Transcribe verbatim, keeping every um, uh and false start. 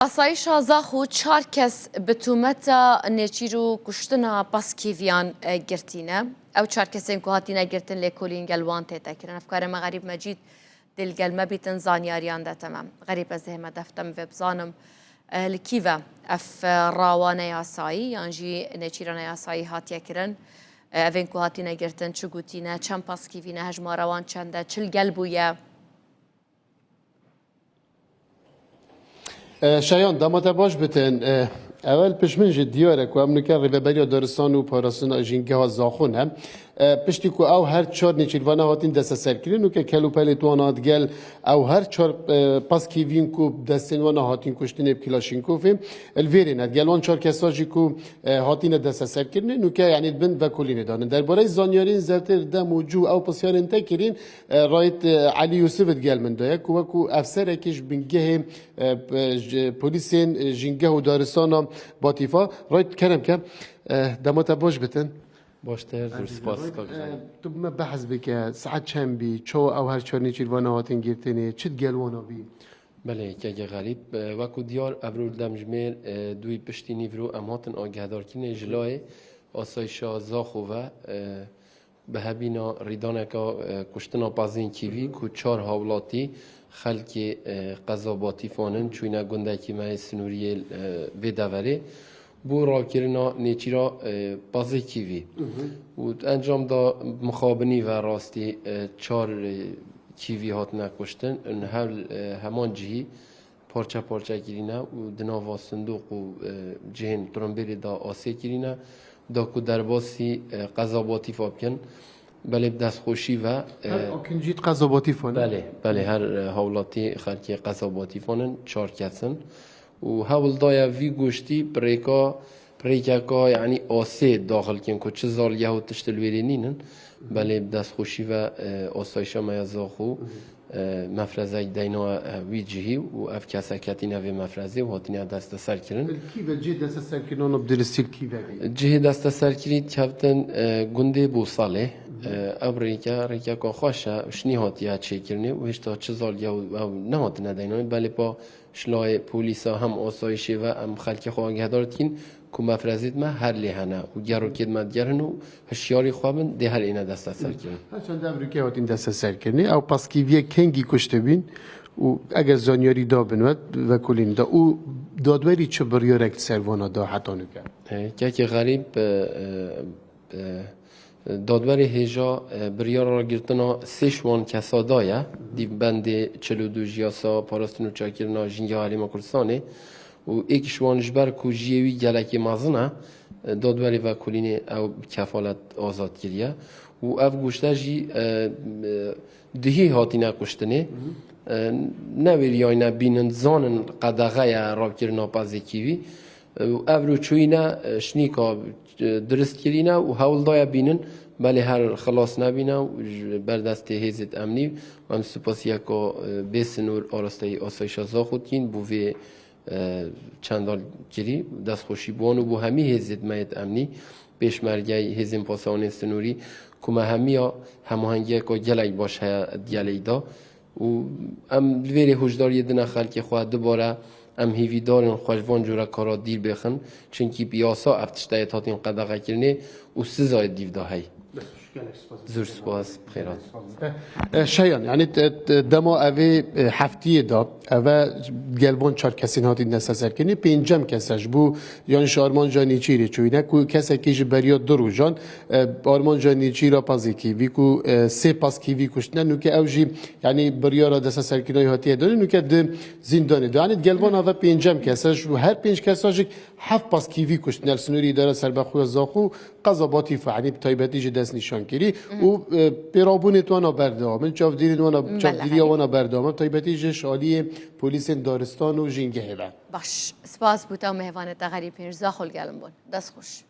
Asayîşa Zaxo çar kes bi tûmeta nêçîr û kuştina paskîviyan, e, girtîne. Ew çar kesên ku hatine girtin lêkolîn gel wan tête kirin. Hevkarê me Xerîb Mecîd dê li gel me bîtin, zanyariyan de teme. Xerîb, ez dê heme defte min vê bizanim. E, li kî ve ev, e, rawa neyasayî yan jî nêçîra neyasayî hatiye kirin? E, evên ku hatine girtin çi gotîne, çend paskîvî ne, hejmara wan çend e, çi li gel bûye? E, Şayan, dema te baş bitin. E, ewel pişt min jî diyar e ku em nuke rêveberiya daristan û parastina jîngeha Zaxo ne. E, piştî ku ew her çar nêçîrvana hatin desteserkirin, nuke kel û pelê wan hat gel ew her çar, e, paskîvîn ku destên wan hatin kuştinê bi Kîlaşînkovê, li vêrê ne. Gel wan çar kesa jî ku, e, hatine desteserkirinê, nuke, yanî, di bin vekolînê de ne. Derbareyê zanyariyên zêdetir dem û cû ew pisyarên te kirîn, e, Raîd, e, Elî Yûsif di gel min de ye, ku wekû efserekî ji bingehê, e, p-, ji polîsên, e, jîngeh û daristana Batîfa. Raîd, kerem ke, e, dema te baş bitin. Baştir, zor spas, kak Can. E, tu bi me behs bike, saet çend bî, çawa ew her çar nêçîrvana hatin girtinê, çi di gel wana bî? Belê, keke Xerîb, e, wekû diyar, evro li demjimêr, e, duyî piştî nîvro em hatin agahdarkirinê ji layê asayîşa Zaxo ve, e, bi hebîna rîdaneka, e, kuştina pezên kîvî ku çar hawlatî xelkê, e, qeza Batîfan in, çûyne gundekî me yê sinûrî yê, e, vê deverê. Bû rawkirina nêçîra, e, pezê kîvî. Û di encam de mixabinî ve rastî, e, çar, e, kîvî hatine kuştin. In hev, e, heman cihî parçe parçe kirîne û di nava sindoq û, e, cihên tirimbêlê de asê kirîne, da ku derbasî, e, qeza Batîfa bikin. Belê bi destxweşî ve, e, Her akincît qeza Batîfa ne? Belê, belê, her, e, hawlatî xelkê qeza Batîfan in, çar kes in. Û hewl daye vî goştî bi rêka, bi rêkeka, yanî asê daxil kin ku çi zalgeh û tişt li wêrê nînin. Belê bi destxweşî ve, e, asayîşa me ya Zaxo, e, mefrezek deynaye, e, wî cihî û ev kesek ketîne vê mefrezê û hatine desteserkirin. Li kî ve cihê desteserkirina bi diristî li kî ve bî? Cihê desteserkirî dikevtin, e, gundê Bosalê. E, ev rêke, rêkeka xweş e, şinî hatiye çêkirinê û hêşta çi zalgeh û ew nehatine deynanê. Belê pa Ji layê polîsa hem asayîşê ve em xelkê xwe agehdar dikin ku mefrezêt me her lê hene û gerokêt me diger hin û hişyarî xwe bin dê her êne desteserkirin. Her çend ev rûkê hatin desteserkirinê, ew paskîviyê kengî kuştibîn û eger zanyarî dabin we vekolîn de û dadwerî çi biryarek li ser vana da heta nuke? E, kekê Xerîb, e, e, E, dadwerê hêja, e, biryara girtina sê ji wan kesa daye, dîv bendê çil û du ji yasa parastin û çakirina jîngeha Herêma Kurdistanê û êk ji wan ji ber ku jiyê wî gelekî mezin e, e, dadwerê vekolînê ew bi kefalet azad kiriye û ev goşte jî, e, e, dihî hatine kuştinê. E, newêriyayne bînin, zanin qedexe ye ravkirina pezê kîvî. Ev rûçûyîne, e, şinîka, e, dirist kirîne û hewl daye bînin, belê her xilas nebîne û ji ber destê hêzêt emnî û em spasiyeka, e, bê sinûr arasteyî asayîşa Zaxo dikîn bo vê, e, çendal kirî, destxweşî bi wan û bo hemî hêzêt me yêt emnî, pêşmergeyê hêzên pasewanên sinûrî ku me hemiya hemahengiyeka gelek baş heye di gelê da. Û em li vêrê hişdariyê dine xelkê xwe, dubare em hêvîdar in xwe ji van cûre kara dîr bêxin, çimkî bi yasa ev tiştê yêt hatin qedexekirinê û sizayê dîv de heye. Zor spas, bi xêr hat. E, Şayan, yanî te, te, dema evê, e, heftiyê de, eve gel van çar kesên hatin desteserkirinê, pêncem kes e ji bo, yanî ji armanca nêçîrê çûyîne ku kesekî ji beriya du rojan, e, armanca nêçîra pezê kîvî ku, e, sê pez kîvî kuştine, nuke ew jî, yanî, biryara desteserkirina wî hatiye danîn, nuke di zîndanê de. Yanî, di gel vana ve pêncem kes e, ji her pênc kesa jî heft pez kîvî kuştine li sinûrê îdara serbexwe ya Zaxo, qeza Batîfa, yanî, bi taybetî jî destnîşan kirî û, e, pêrabûnê wana berdewam in, çavdîrên wana, Belê, çavdîriya herî. wana berdewam in, bi taybetî jî ji aliyê polîsên daristan û jîngehê ve. Baş, spas bo te û mêvanê te Xerîb Hênc, Zaxo li gel min bûn. Dest xweş.